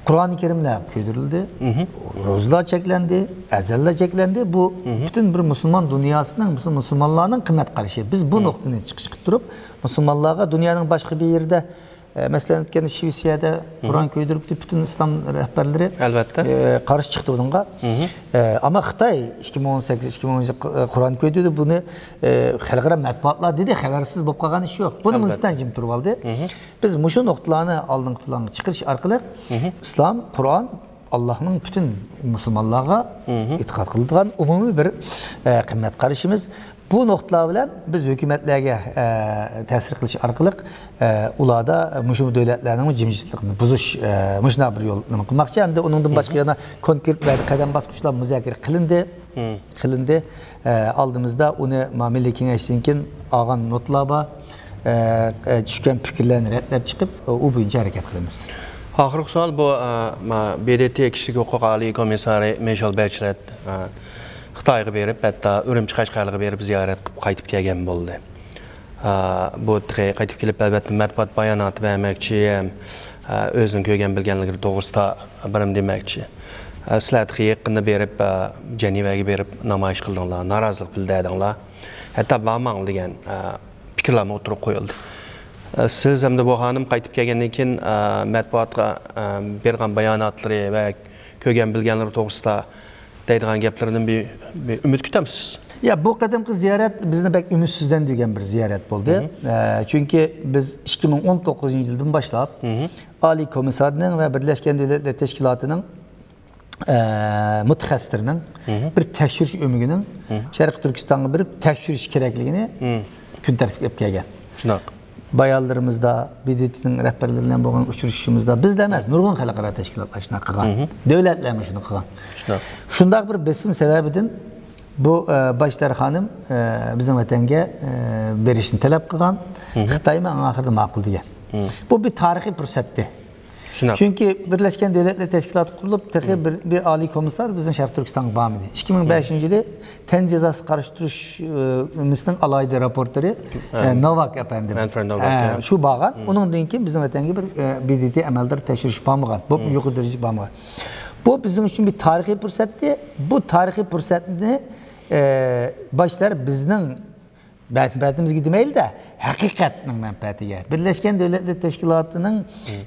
قۇرئانى كەرىملەر كۆيدۈرۈلدى، روزىلار چەكلەندى، ئەزانلار چەكلەندى. بۇ پۈتۈن بىر مۇسۇلمان دۇنياسىنىڭ، مۇسۇل-، مۇسۇلمانلارنىڭ قىممەت قارىشى. بىز بۇ نۇقتىنى چىقىش قىلىپ تۇرۇپ، مۇسۇلمانلارغا دۇنيانىڭ باشقا بىر يېرىدە، ئە، مەسىلەن، ئۆتكەندە شىۋېتسىيەدە قۇرئان كۆيدۈرۈپتۇ، پۈتۈن ئىسلام رەھبەرلىرى، ئەلۋەتتە، ئە، قارشى چىقتى بۇنىڭغا. ئە، ئەمما خىتاي ئىككى مىڭ ئون سەككىز، ئىككى مىڭ ئون يەتتە قۇرئان كۆيدۈردى، بۇنى، ئە، خەلقئارا مەتبۇئاتلار دېدى، خەۋەرسىز بولۇپ قالغان ئىش يوق. بۇنىڭ ئۈستىدىن جىم تۇرۇۋالدى. بىز مۇشۇ نۇقتىلارنى ئالدىنقى پىلانغا چىقىرىش ئارقىلىق ئىسلام، قۇرئان، ئاللاھنىڭ پۈتۈن مۇسۇلمانلارغا ئېتىقاد قىلىدىغان ئومۇمىي بىر، ئە، قىممەت قارىشىمىز. بۇ نۇقتىلار بىلەن بىز ھۆكۈمەتلەرگە، ئە، تەسىر قىلىش ئارقىلىق، ئە، ئۇلاردا مۇشۇ دۆلەتلەرنىڭ جىمجىتلىقىنى بۇزۇش، ئە، مۇشۇنداق بىر يول نېمە قىلماقچى. ئەمدى ئۇنىڭدىن باشقا يەنە كونكرېت بەزى قەدەم باسقۇچلار مۇزاكىرە قىلىندى. قىلىندى. ئە، ئالدىمىزدا ئۇنى ما مىللىي كېڭەشتىن كېيىن ئالغان نوتىلار بار. ئە، ئە، چۈشكەن پىكىرلەرنى رەتلەپ چىقىپ، ئۇ بويىچە ھەرىكەت قىلىمىز. ئاخىرقى سوئال بۇ، ئە، ما، ب د ت كىشىلىك ھوقۇق ئالىي كومىسسارى مىشېل بەچلەت، ئە، خىتايغا بېرىپ، ھەتتا ئۈرۈمچى قەشقەرلىرىگە بېرىپ زىيارەت قىلىپ قايتىپ كەلگەن بولدى. ئە، بۇ تېخى قايتىپ كېلىپ، ئەلۋەتتە، مەتبۇئات باياناتى بەرمەكچى ھەم، ئە، ئۆزىنىڭ كۆرگەن بىلگەنلىرى توغرىسىدا بىر نېمە دېمەكچى. ئە، سىلەر تېخى يېقىندا بېرىپ، ئە، جەنىۋەگە بېرىپ نامايىش قىلدىڭلار، نارازىلىق بىلدۈردىڭلار. ھەتتا بارماڭ دېگەن، ئە، پىكىرلەرمۇ ئوتتۇرىغا قويۇلدى. ئە، سىز ھەمدە بۇ خانىم قايتىپ كەلگەندىن كېيىن، ئە، مەتبۇئاتقا، ئە، بەرگەن باياناتلىرى ۋە كۆرگەن بىلگەنلىرى توغرىسىدا دەيدىغان گەپلىرىدىن بىر، بىر ئۈمىد كۈتەمسىز؟ يا، بۇ قېتىمقى زىيارەت بىزنى بەك ئۈمىدسىزلەندۈرگەن بىر زىيارەت بولدى. ئە، چۈنكى بىز ئىككى مىڭ ئون توققۇزىنچى يىلدىن باشلاپ ئالىي كومىسسارنىڭ ۋە بىرلەشكەن دۆلەتلەر تەشكىلاتىنىڭ، ئە، مۇتەخەسسىسلىرىنىڭ بىر تەكشۈرۈش ئۆمىكىنىڭ شەرقىي تۈركىستانغا بېرىپ تەكشۈرۈش كېرەكلىكىنى كۈن تەرتىپكە ئېلىپ كەلگەن. شۇنداق. بايانلىرىمىزدا، ب د ت نىڭ رەھبەرلىرى بىلەن بولغان ئۇچرىشىشىمىزدا بىز ئەمەس، نۇرغۇن خەلقئارا تەشكىلاتلار شۇنداق قىلغان. دۆلەتلەرمۇ شۇنى قىلغان. شۇنداق. شۇنداق بىر بېسىم سەۋەبىدىن بۇ، ئە، باشلار خانىم، ئە، بىزنىڭ ۋەتەنگە، ئە، بېرىشنى تەلەپ قىلغان. خىتايمۇ ئەڭ ئاخىرىدا ماقۇل دېگەن. بۇ بىر تارىخىي پۇرسەتتى. شۇنداق. چۈنكى بىرلەشكەن دۆلەتلەر تەشكىلاتى قۇرۇلۇپ، تېخى بىر، بىر ئالىي كومىسسار بىزنىڭ شەرقىي تۈركىستانغا بارمىدى. ئىككى مىڭ بەشىنچى يىلى تەن جازاسى قارشى تۇرۇش، ئە، ئىنىسىنىڭ ئالاھىدە راپورتىرى، ئە، نوۋاك ئەپەندىم. مانفرېد نوۋاك، ئە، شۇ بارغان. ئۇنىڭدىن كېيىن بىزنىڭ ۋەتەنگە بىر، ئە، ب د ت ئەمەلدارى تەكشۈرۈش بارمىغان. بولۇپمۇ يۇقىرى دەرىجىلىك بارمىغان. بۇ بىزنىڭ ئۈچۈن بىر تارىخىي پۇرسەتتى. بۇ تارىخىي پۇرسەتنى، ئە، باشلار بىزنىڭ مەنپەئەتىمىزگە دېمەيلى-دە، ھەقىقەتنىڭ مەنپەئەتىگە، بىرلەشكەن دۆلەتلەر تەشكىلاتىنىڭ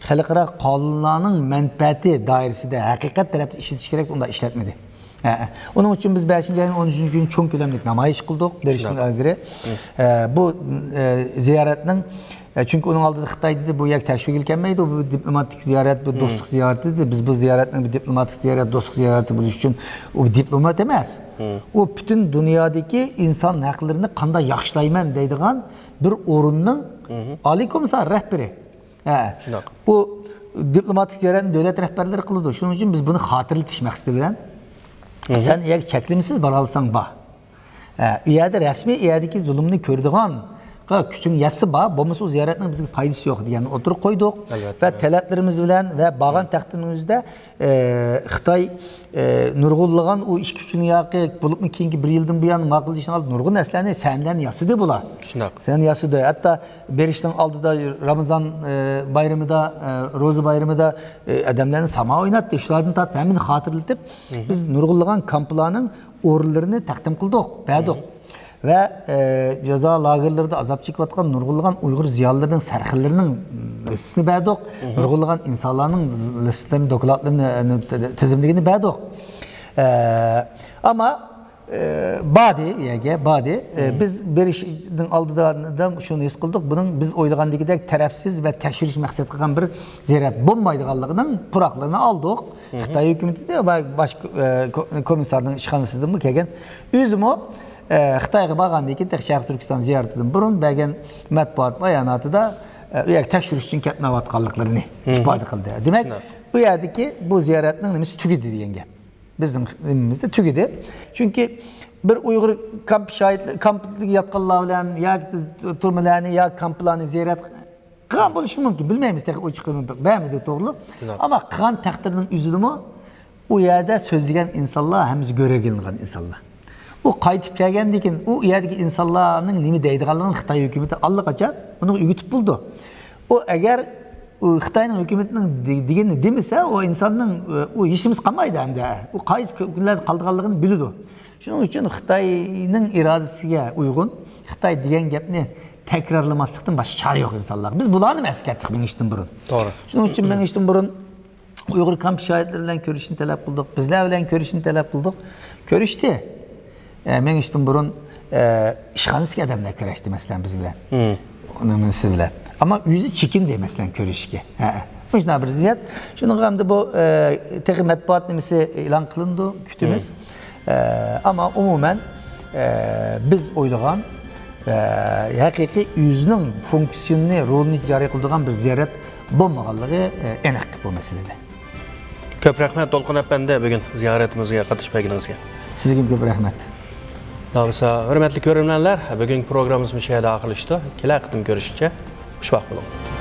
خەلقئارا قانۇنلارنىڭ مەنپەئەتى دائىرىسىدە ھەقىقەت تەرەپتە ئىشلىتىش كېرەك، ئۇنداق ئىشلەتمىدى. ھە، ھە. ئۇنىڭ ئۈچۈن بىز بەشىنچى ئاينىڭ ئون ئۈچىنچى كۈنى چوڭ كۆلەملىك نامايىش قىلدۇق، بېرىشتىن شۇنداق. ئىلگىرى. ھە، بۇ، ئە، زىيارەتنىڭ، ئە، چۈنكى ئۇنىڭ ئالدىدا خىتاي دېدى، بۇ يەرگە تەكشۈرگىلى كەلمەيدۇ، بۇ دىپلوماتىك زىيارەت، بۇ دوستلۇق زىيارىتى دېدى. بىز بۇ زىيارەتنىڭ بىر دىپلوماتىك زىيارەت، دوستلۇق زىيارىتى بولۇشى ئۈچۈن ئۇ دىپلومات ئەمەس. ئۇ پۈتۈن دۇنيادىكى ئىنسان ھەقلىرىنى قانداق ياخشىلايمەن دەيدىغان بىر ئورۇننىڭ ئالىي كومىسسار رەھبىرى. ھە. شۇنداق. ئۇ دىپلوماتىك زىيارەتنى دۆلەت رەھبەرلىرى قىلىدۇ. شۇنىڭ ئۈچۈن بىز بۇنى خاتىرىلىتىش مەقسىتى بىلەن، سەن ئەگەر چەكلىمىسىز بارالىساڭ بار. ھە، ئۇ يەردە رەسمىي ئۇ يەردىكى زۇلۇمنى كۆرىدىغانغا كۈچۈڭ يەتسە بار، بولمىسا ئۇ زىيارەتنىڭ بىزگە پايدىسى يوق دېگەننى ئوتتۇرىغا قويدۇق. ئەلۋەتتە. ۋە تەلەپلىرىمىز بىلەن ۋە بارغان تەقدىرىمىزدە ئە، خىتاي، ئە، نۇرغۇنلىغان ئۇ ئىككى ئۈچ يىلدىن ياقى، بولۇپمۇ كېيىنكى بىر يىلدىن بۇيان ماقۇللىشىنىڭ ئالدىدا نۇرغۇن نەرسىلەرنى، سەھنىلەرنى ياسىدى بۇلار. شۇنداق. سەھنە ياسىدى. ھەتتا بېرىشنىڭ ئالدىدا رامىزان، ئە، بايرىمىدا، ئە، روزا بايرىمىدا، ئە، ئادەملەرنى ساما ئويناتتى. شۇلاردىن تارتىپ ھەممىنى خاتىرىلىتىپ، بىز نۇرغۇنلىغان كامپلارنىڭ ئورۇنلىرىنى تەقدىم قىلدۇق، بەردۇق. ۋە، ئە، جازا لاگېرلىرىدا ئازاب چېكىۋاتقان نۇرغۇنلىغان ئۇيغۇر زىيالىيلىرىنىڭ سەرخىللىرىنىڭ لىستىسىنى بەردۇق. نۇرغۇنلىغان ئىنسانلارنىڭ لىستىلىرىنى، دوكلاتلىرىنى، ئە، تىزىملىكىنى بەردۇق. ئە، ئەمما، ئە، باردى، يەرگە باردى. ئە، بىز بېرىشنىڭ ئالدىدا شۇنى ھېس قىلدۇق، بۇنىڭ بىز ئويلىغاندىكىدەك تەرەپسىز ۋە تەكشۈرۈش مەقسەت قىلغان بىر زىيارەت بولمايدىغانلىقىنىڭ پۇراقلىرىنى ئالدۇق. خىتاي ھۆكۈمىتى ۋە باش، ئە، كو-، كومىسسارنىڭ ئىشخانىسىدىنمۇ كەلگەن. ئۆزىمۇ، ئە، خىتايغا بارغاندىن كېيىن، تېخى شەرقىي تۈركىستان زىيارىتىدىن بۇرۇن بەرگەن مەتبۇئات باياناتىدا، ئە، ئۇ يەرگە تەكشۈرۈش ئۈچۈن كەتمەيۋاتقانلىقلىرىنى ئىپادە قىلدى. دېمەك، ئۇ يەردىكى بۇ زىيارەتنىڭ نېمىسى تۈگىدى دېگەن گەپ. بىزنىڭ نېمىمىزدە تۈگىدى. چۈنكى بىر ئۇيغۇر كامپ شاھىتلىرى، كامپتا ياتقانلار بىلەن ياكى تۈرمىلەرنى ياكى كامپلارنى زىيارەت قىلغان بولۇشى مۇمكىن. بىلمەيمىز، تېخى ئۇ ئىشقا بەرمىدى، توغرۇلۇق. شۇنداق. ئەمما قىلغان تەقدىرنىڭ ئۆزىدىمۇ ئۇ يەردە سۆزلىگەن ئىنسانلار ھەممىسى گۆرۈگە ئېلىنغان ئىنسانلار. ئۇ قايتىپ كەلگەندىن كېيىن ئۇ يەردىكى ئىنسانلارنىڭ نېمە دەيدىغانلىقىنى خىتاي ھۆكۈمىتى ئاللىقاچان ئۇنىڭغا ئۆگىتىپ بولىدۇ. ئۇ ئەگەر ئۇ خىتاينىڭ ھۆكۈمىتىنىڭ دېگىنىنى دېمىسە، ئۇ ئىنساننىڭ، ئۇ ھېچنېمىسى قالمايدۇ ئەمدى. ئۇ قايسى كۈنلەردە قالىدىغانلىقىنى بىلىدۇ. شۇنىڭ ئۈچۈن خىتاينىڭ ئىرادىسىگە ئۇيغۇن، خىتاي دېگەن گەپنى تەكرارلىماسلىقتىن باشقا چارە يوق ئىنسانلارغا. بىز بۇلارنىمۇ ئەسكەرتتۇق مېڭىشتىن بۇرۇن. توغرا. شۇنىڭ ئۈچۈن مېڭىشتىن بۇرۇن ئۇيغۇر كامپ شاھىتلىرى بىلەن كۆرۈشۈشنى تەلەپ قىلدۇق، بىزلەر بىلەن كۆرۈشۈشنى تەلەپ قىلدۇق. كۆرۈشتى. ئە، مېڭىشتىن بۇرۇن، ئە، ئىشخانىسىدىكى ئادەملەر كۆرۈشتى، مەسىلەن، بىز بىلەن. ئۇنىڭ مەسىلىدە. ئەمما ئۆزى چېكىندى، مەسىلەن، كۆرۈشۈشكە. ھە، مۇشۇنداق بىر ۋەزىيەت. شۇنىڭغا ئەمدى بۇ، ئە، تېخى مەتبۇئات نېمىسى ئېلان قىلىنىدۇ، كۈتىمىز. ئە، ئەمما ئومۇمەن، ئە، بىز ئويلىغان، ئە، ھەقىقىي ئۆزىنىڭ فۇنكسىيونىنى، رولىنى جارى قىلىدىغان بىر زىيارەت بولمىغانلىقى، ئە، ئېنىق بۇ مەسىلىدە. كۆپ رەھمەت، دولقۇن ئەپەندى، بۈگۈن زىيارىتىمىزگە قاتنىشىپ بەرگىنىڭىزگە. سىزگىمۇ كۆپ رەھمەت. دەۋالسا، ھۆرمەتلىك كۆرۈرمەنلەر، بۈگۈنكى پروگراممىمىز مۇشۇ يەردە ئاخىرلىشىدۇ. كېلەر قېتىم كۆرۈشكىچە خۇشۋاق بولۇڭ.